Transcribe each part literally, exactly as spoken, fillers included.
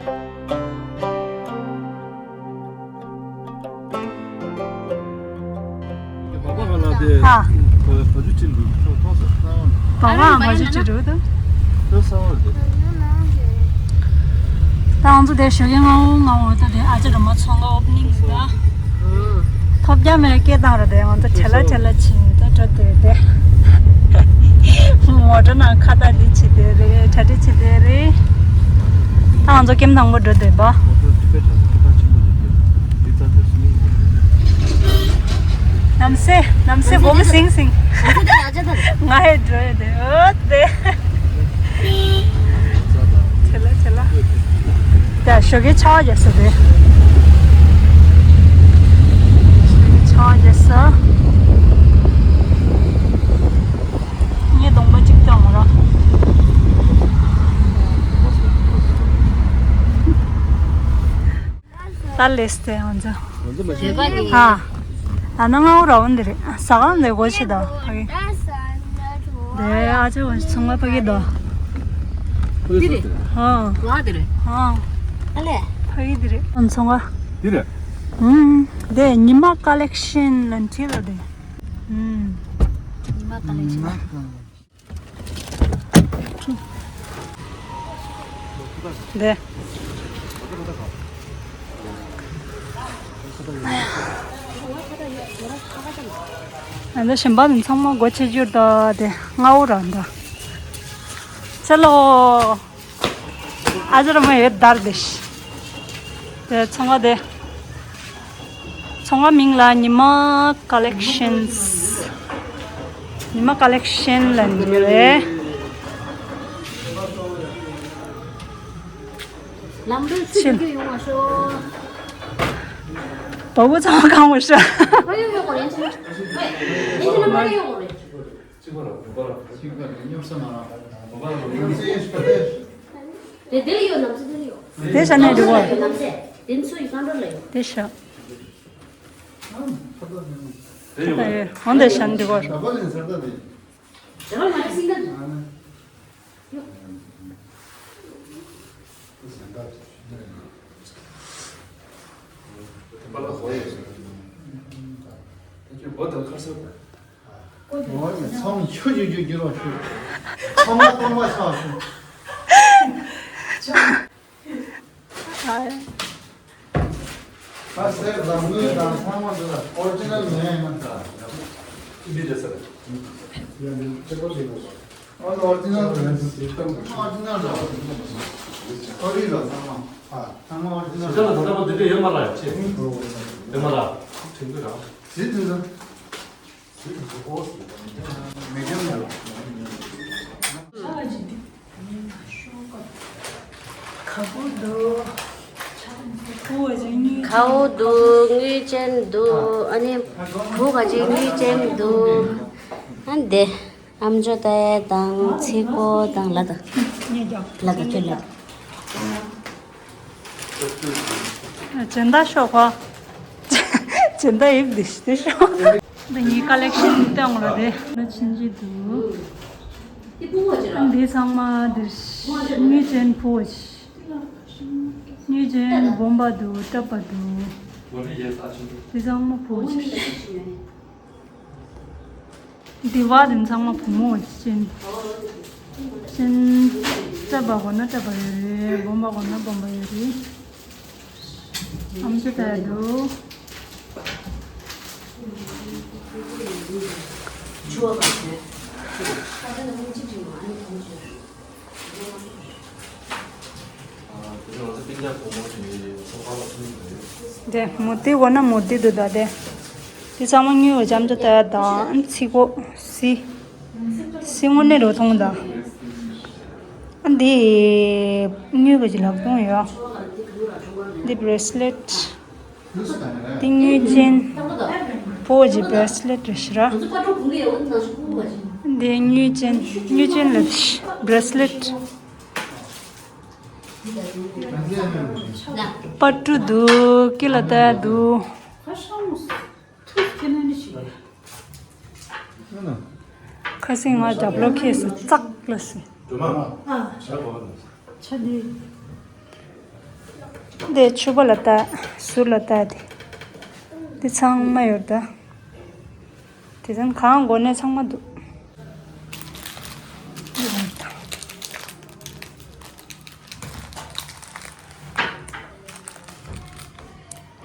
ཨ། བ་ཕ་ཇུ་ཁྲིད་འདུག་ཁྱོད་མཐོང་སོང་། བ་ཕ་ཕ་ཇུ་ཁྲིད་འགྲོ་དང་། ཁྱོད་གསང་བ་རེད། ད་ང་ཚོ་དེ་ཞོགས་ཀས་སྔ་པོ་སྔ་པོ་ད་དེ་ཨ་ཅག་ར་མ་ཚོང་ཁང་ཨོ་པ་ནིང་རེད་ད། ཐོབ་རྒྱ་མེད་སྐད་བཏང་ར་དེ་ང་ཚོ་བྲེལ་ལ་བྲེལ་ལ་ཕྱིན་ད་འགྲོ་དེ་རེད་དེ། མོ་ཊ་ནང་ཁ་བཏགས་འདི་བྱེད་དེ་རེད། གྲ་སྒྲིག་བྱེད་དེ་རེད། ད་ང་ཚོ་ཀེམ་དང་པོ་འགྲོ་དེ་པ། ནམ་སེ་ནམ་སེ་སྒོ་མོ་སིང་སིང་། ང་ཧེ་འགྲོ་ཡོད་དེ་ཨོ་དེ། ཆེ་ལ་ཆེ་ལ། ད་ཞོགས་ཀས་ཆར་པ་རྒྱག་ས་རེད། ཞོགས་ཀས་ཆར་པ་རྒྱག་ས། ངས་གདོང་པ་གཅིག་བཏང་བ་ར། ད་ལེས་ཏེ་ང་ཚོ། ཨ། ད་ནང་ང་ར་འོན་དེ་རེད། ཟ་ཁང་ལས་སྒོ་ཕྱེ་ད། དེ་ཨ་ཅག་བ་ཚོང་པ་ཕ་གི་དོ། འདི་རེད། ཧ། ང་འདི་རེད། ཧ། ཨ་ལས། ཕ་གི་འདི་རེད། ཨ་ཚོང་པ། འདི་རེད། ཨུམ། དེ་ཉི་མ་ཀ་ལེག་ཤན་ལ་འཁྲིད་ལ་དེ། ཨུམ། ཉི་མ་ཀ་ལེག་ཤན། དེ། ཨ་ནི་གཞན་པ་ནི་ཚང་མ་སྒོ་ཕྱེ་རྒྱུར་ད་དེ་སྔ་པོ་རང་ད། ཆ་ལོ། ཨ་ཅག་ར་མ་ཡོད་དར་དེ་ཤི། དེ་ཚོང་པ་དེ། ཚོང་པ་མིང་ལ་ཉི་མ་ཀ་ལེག་ཤན། ཉི་མ་ཀ་ལེག་ཤན་ལ་འགྲོ་རེད། ལམ་འགྲོ་ཚུར་ཕྱིན། འགྲོ་ཡོང་བ་ཤོག་བ་བུ་ཚང་མ་གང་བ་ཤ། ཨ་ཡོ་ཡོ་གོ་རེ་ཆེ། ཨེ་ཡིན་ན་མ་རེ་ཡོ་གོ་རེ། དེ་དེ་ཡོད་ནམ་སེ་དེ་ཡོད། དེ་ཤ་ནས་འགྲོ་བ། ནམ་སེ་དེ་ཚོ་ཡི་ཀང་འགྲོ་ལ་ཡོད། དེ་ཤ། དེ་ཡོད། འོན་ཏེ་ཤ་ནས་འགྲོ་བ། དེ་ཡོད། ཚང་མ་ཆུ་རྒྱུ་རྒྱུ་རྒྱུ་རོགས་ཞུ། ཚང་མ་གཏོང་བ་ཆགས་སོང་། ཨ་སེར་དང་དངུལ་དང་ཚང་མ་འདི་ལ་ཨོ་རི་ཇི་ནལ་མེད་ན། འདི་འདྲ་ཟེར། ཡང་འདི་ཁྱེད་ཚོ་ཞིག་ཨོ་ཨོ་རི་ཇི་ནལ་རེད། ཨོ་རི་ཇི་ནལ་རེད། ཨོ་རི་ལ་ཚང་མ། ཨ་ཚང་མ་ཨོ་རི་ཇི་ནལ་རེད། ད་ལྟ་འདི་འདྲ་ཡོད་མ་རེད་ཅེས། ཡོད་མ་རེད། ཁྲིམས་ཀྱི་རང་། ཟིན་འདུག་ཟ། ཁ་བོ་འདུག་དངུལ་ཅན་འདུག་ཨ་ནི་བུ་ག་ཅིག་དངུལ་ཅན་འདུག་ཨ་འདི་ཨམ་ཅོག་ལྟ་ཡ་དང་ཚིག་གོ་དང་ལ་དང་ལ་དང་ཁྱོད་ལ། སྦྱིན་བདག་ཤོག་གོ། སྦྱིན་བདག་ཡིབ་དེ་ཤི་དེ་ཤོག་འདི་ངའི་ཀ་ལེག་ཤན་སྟོན་རོགས་དེ། ལ་ཕྱིན་ཅི་འདུག་འདི་ཚང་མ་འདིར་དངུལ་ཅན་ཕོ་ཆི། དངུལ་ཅན་སྦོམ་པ་འདུག་སྲབ་པ་འདུག་འདི་ཚང་མ་ཕོ་ཆི། འདི་བ་དེ་ཚང་མ་བུ་མོ་ཅན། ཅན། སྲབ་པ་གོ་ན་སྲབ་པ་ཡོད་རེད། སྦོམ་པ་གོ་ན་སྦོམ་པ་ཡོད་རེད། ཨམ་ཅོག་ལྟ་ཡ་འདུག་དེ་མུ་ཏིག་འོ་ན་མུ་ཏིག་འདུག་ད་དེ། དེ་ཚང་མ་དངུལ་བ་ཅམ་ཅོ་ལྟ་ཡ་དང་ཚིག་གོ་སི། སི་དངོས་གནས་རོ་མཐོང་དང་། ཨ་འདི་དངུལ་བ་ཅི་ལག་སྟོང་ཡོད། འདི་བྷི་རེ་སི་ལེཊ། འདི་དངུལ་ཅན། ཕོ་ཇི་བྷི་རེ་སི་ལེཊ་རེད་ཤི་ར། འདི་དངུལ་ཅན་དངུལ་ཅན་ལ་བྷི་རེ་སི་ལེཊ། པ་ཀྲུ་འདུག་ཀི་ལ་ཏ་འདུག་ཁ་སང་ང་རྒྱབ་ལོགས་ཁེལ་སོང་། ཙག་ལ་སོང་། ཆ་འདི། འདི་ཕྱུ་པ་ལ་ལྟ། ཟུར་ལ་ལྟ། དེ་འདི་ཚང་མ་ཡོད་ད། དེ་ཚང་གང་དགོས་ནས་ཚང་མ་འདུག་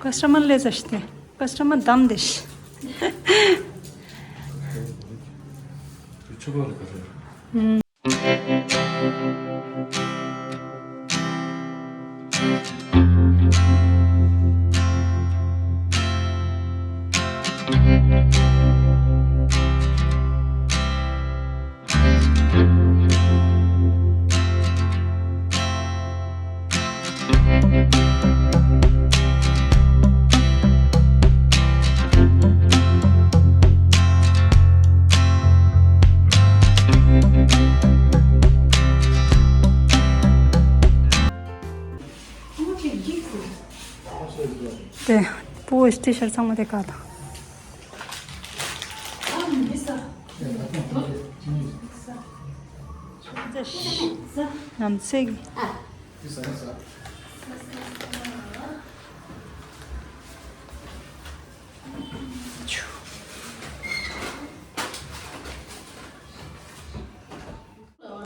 ཀ་སི་ཊ་མར་སླེབས་ས་ཞིག་སྟེ། ཀ་སི་ཊ་མར་བདམས་ཏེ་ཤི། ཆུ་བ་ལ་ཁ་ཟེར། ཨུམ། དེ་སྤུ་བོ་ཊི་ཤར་ཚང་མ་དེ་ག་དང་། ནམ་ཚེ་གི།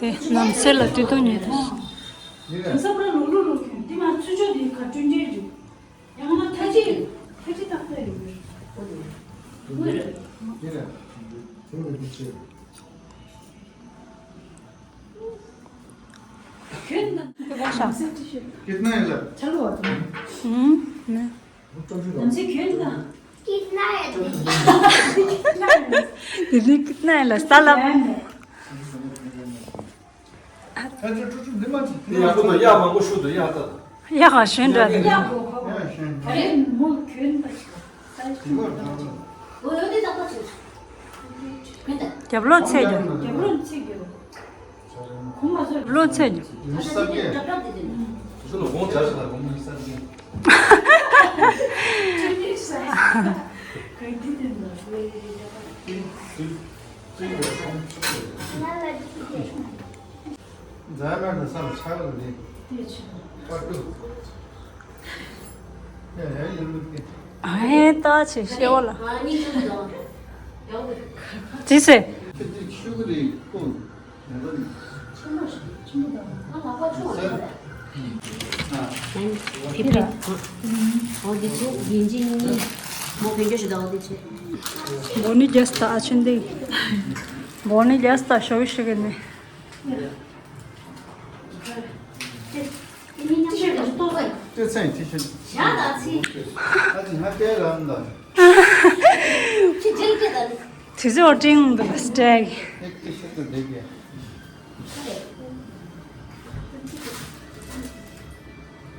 དེ་ནམ་ཚེ་ལ་དུས་ཐོག་ཉེ་དུ། དེང་སང་པུ་ར་ལོག་ལོག་ལོག་གྱོན། དེ་མ་ཚུར་ཕྱོགས་དེ་ག་བསྐྲུན་འདྲ་རེད། ཡང་ན་ཐ་ཆད་ཐ་ཆད་ཏག་ཏག་ཡོད་རེད། དངོས་རེད། གྱོན་དང་། कितना है सर? चलो। हम्म। नमस्ते, खेल का? कितना है? दीदी, कितना है? लस्ता ला। ཡག་པོ་དང་ཡག་མང་པོ་ཞུ་དང་ཡག་ད། ཡག་ག་ཞོན་འདྲ་དེ། རྒྱབ་ལོག་ཚེ་རྒྱབ། རྒྱབ་ལོག་ཚེ་རྒྱབ། རྒྱབ་ལོག་ཚེ་རྒྱབ། ཨ་ཧེ་ད་ཆེ་ཤེ་བ་ལ། ཅི་ཟེར། ཕེབས་རེད། འོ་འདི་ཚོ་ཡིན་གཅིག་མིན་གཉིས་མོ་ཕན་ཆད་ཞིག་དང་འོ་འདི་ཚོ། བོ་ནི་རྒྱས་ད་ཨ་ཆེན་དེ། བོ་ནི་རྒྱས་ད་ཤོག་ཤིག་གི་ནི། དེ་ཚོ་ཨོ་ཏྲིང་འདུག་སྟེགས།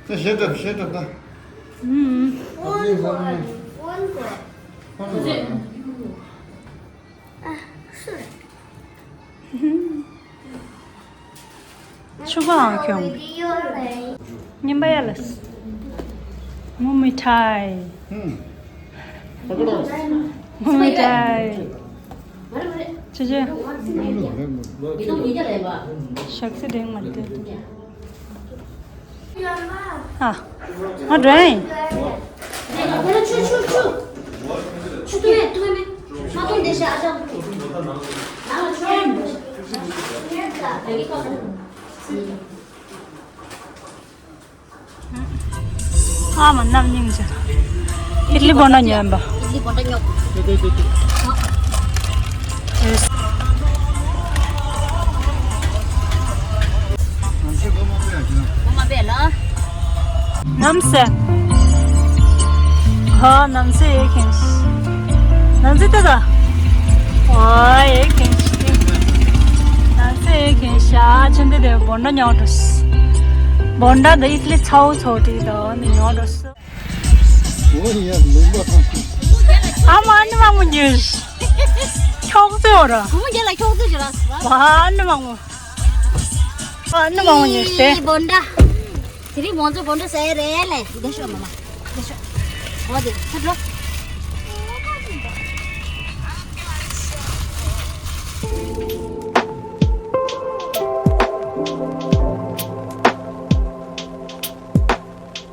དེ་ཞེ་དྲག་ཞེ་དྲག་ད། ཨུམ། ཨོན་གོ་ཨོན་གོ། ཨ་སུ། ཆུ་བའང་ཁྱོང་། ཉིན་པ་ཡ་ལ། མུ་མི་ཐའི། མུ་མི་ཐའི། ཅི་ཅི། ཞག་ཚི་དེང་མ་རེད་དེ། ཨ། ང་འགྲོ་ཡིན། ཨ་མ་རྣམ་སྙིང་རྗེ། ཨིད་ལི་བོ་ན་ཉོན་པ། ཨིད་ལི་བོ་ན་ཉོ། ནམ་སེ། ཧ་ནམ་སེ་ཡེ་ཁེན། ནམ་སེ་ཏེ་ད། ཨོ་ཡེ་ཁེན། ནམ་སེ་ཡེ་ཁེན་ཤ་ཆེན་དེ་དེ་བོན་ད་ཉོ་ཏོ། བོན་ད་ད་ཨིད་ལི་ཚའོ་ཚའོ་དེ་ད་ནི་ཉོ་ཏོ། ཨ་མ་ཨ་ནི་མང་པོ་ཉོས། ཁྱོག་ཙེ་འོ་ར། བུ་མོ་རྒྱལ་ལ་ཁྱོག་ཙེ་ཞིག་རག་སོང་། ཨ་ནི་མང་པོ། ཨ་ནི་མང་པོ་ཉོས་ཏེ། བོན་ད། དེ་རིང་བོན་ཚོ་བོན་ད་ཟེར་རེད་ལེ། འདི་ཤོག་མ་མ། འདི་ཤོག་འོ་དེ་ཚུར་འགྲོ།